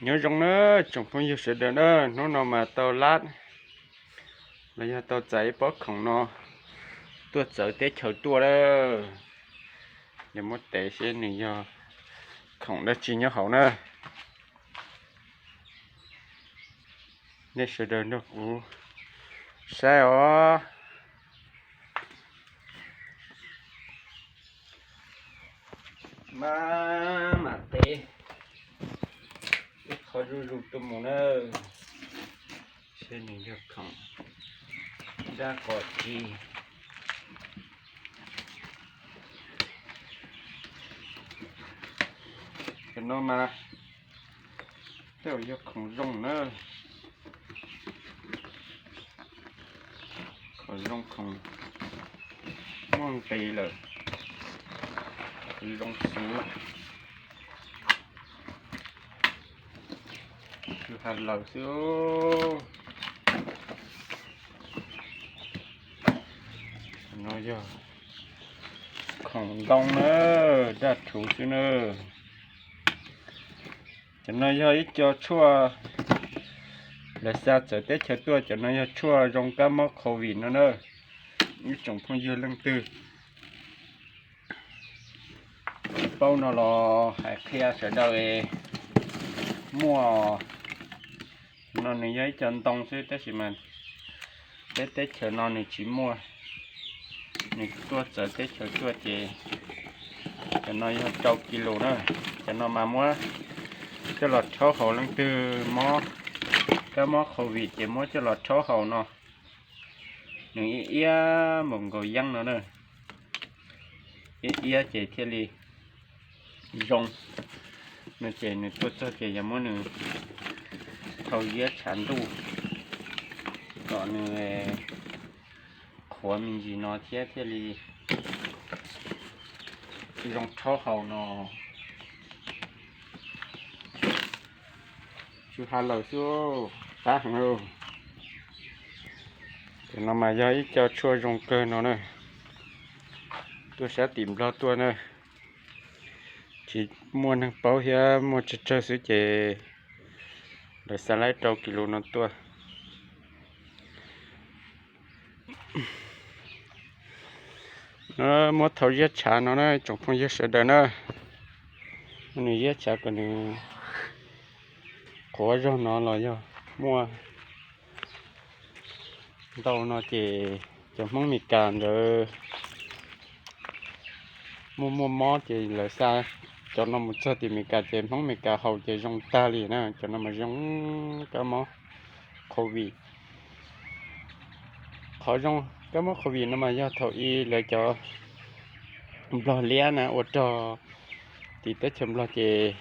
Nyob zoo nawb tsoom phooj ywg sawv daws na, hnub no mas tau lab los yog tau txais ib pob khoom no tuaj txawv teb chaws tuaj lawm. Yog muab tev seb nws yog khoom dab tsi nyob hauv na. Nej sawv daws nrog kuv saib os. Mas mam tev ib qho zuj zus tuaj mus na, seb nws yog khoom dab qos tsi. Cov no mas tej zaum yog khoom zoo na, khoom zoo, khoom muaj nqis lawm, khoom zoo xwb. Tsuas has lawm xwb. No yog khoom ntoo na, daj rhuv xwb na. Cov no yog ib co tshuaj lawv xa txawv teb chaws tuaj, cov no yog tshuaj zoo kab mob covid no na. Ib tsoom phooj ywg leej twg tsis paub no los hais qhia sawv daws muaj. No nws yog ib co ntoo xwb tab sis mas peb teb chaws no nws tsis muaj, nws tuaj txawv teb chaws tuaj ces cov no yog rau kis lus na. Cov no mas muab coj los rhaub haus, leej twg mob kab mob covid ces muab coj los rhaub haus no. Nws iab iab npaum nkaus yeeb no na, iab iab ces thiaj li zoo no. Ces nws tuaj txog ces yog muab nws thau ziab tshav ntuj kom nws qhuav me ntsis no thiab thiaj li zoo rhaub haus no. Tsuas has lawm xwb, qab heev. Cov no mas yog ib co tshuaj zoo kawg no na, tuaj sab tim Nplog tuaj na. Tsis muaj neeg paub thiab, muaj tsawg tsawg xwb ces lawv xa laib rau kis lus no tuaj. Muab thau ziab tshav no na tsoom phooj ywg sawv daws na. Nws ziab tshav kom nws qhuav zog no los yog muaj ntau no ces cov Hmoob Meskas ntawd muaj muaj mob ces lawv xa cov no mus txog tim Meskas ces Hmoob Meskas haus ces zoo tag li na. Cov no mas zoo kab mob covid. Qhov zoo kab mob covid no mas yog thaum ub lawv cov Nplog liab na ua rog tim teb chaws Nplog ces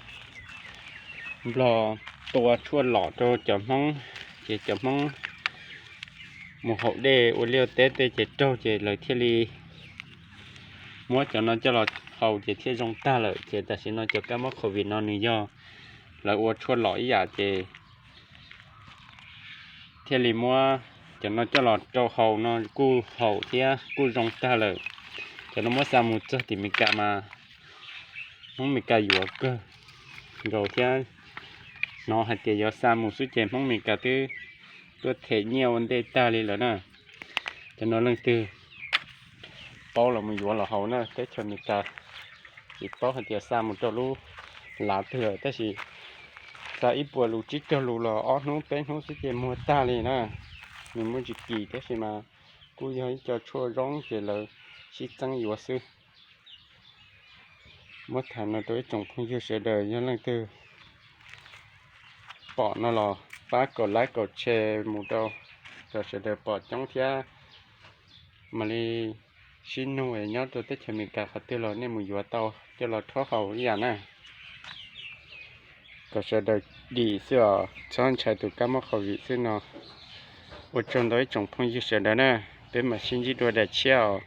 Nplog tua tshuaj lom rau cov Hmoob ces cov Hmoob mus haus dej ua liaj teb tej ces raug ces lawv thiaj li muab cov no coj los haus ces thiaj zoo tag lawm. Ces tam sim no cov kab mob covid no nws yog lawv ua tshuaj lom ib yam ces thiaj li muab cov no coj los rau haus no kuj haus thiab kuj zoo tag lawm. Cov no muab xa mus txog tim Meskas mas Hmoob Meskas yuav kawg nkaus thiab. Hnov hais tias yuav xa mus xwb ces Hmoob Meskas twb tuaj them nyiaj ua ntej tag li lawm na. Cov no leej twg paub los mus yuav los haus na, teb chaws Meskas tsis paub hais tias xa mus rau lub lav twg lawm tab sis xa ib puas lus tsib caug lus los ob hnub peb hnub xwb ces muag tag li na. Nws muaj tsis kim tab sis mas kuj yog ib co tshuaj zoo ces lawv sib txeeb yuav xwb. Muab tham no rau ib tsoom phooj ywg sawv daws, yog leej twg pom no los pab kaum like kaum share mus rau kom sawv daws pom coob thiab mam li sib nug nyob rau teb chaws Amelikas qhov twg los nej mus yuav tau coj los rhaub haus ib yam na. Kom sawv daws dim xwb os, txhob ntshai tus kab mob covid xwb no. Ua tsaug ntau ib tsoom phooj ywg sawv daws na, peb mam sib ntsib dua daim tshiab os.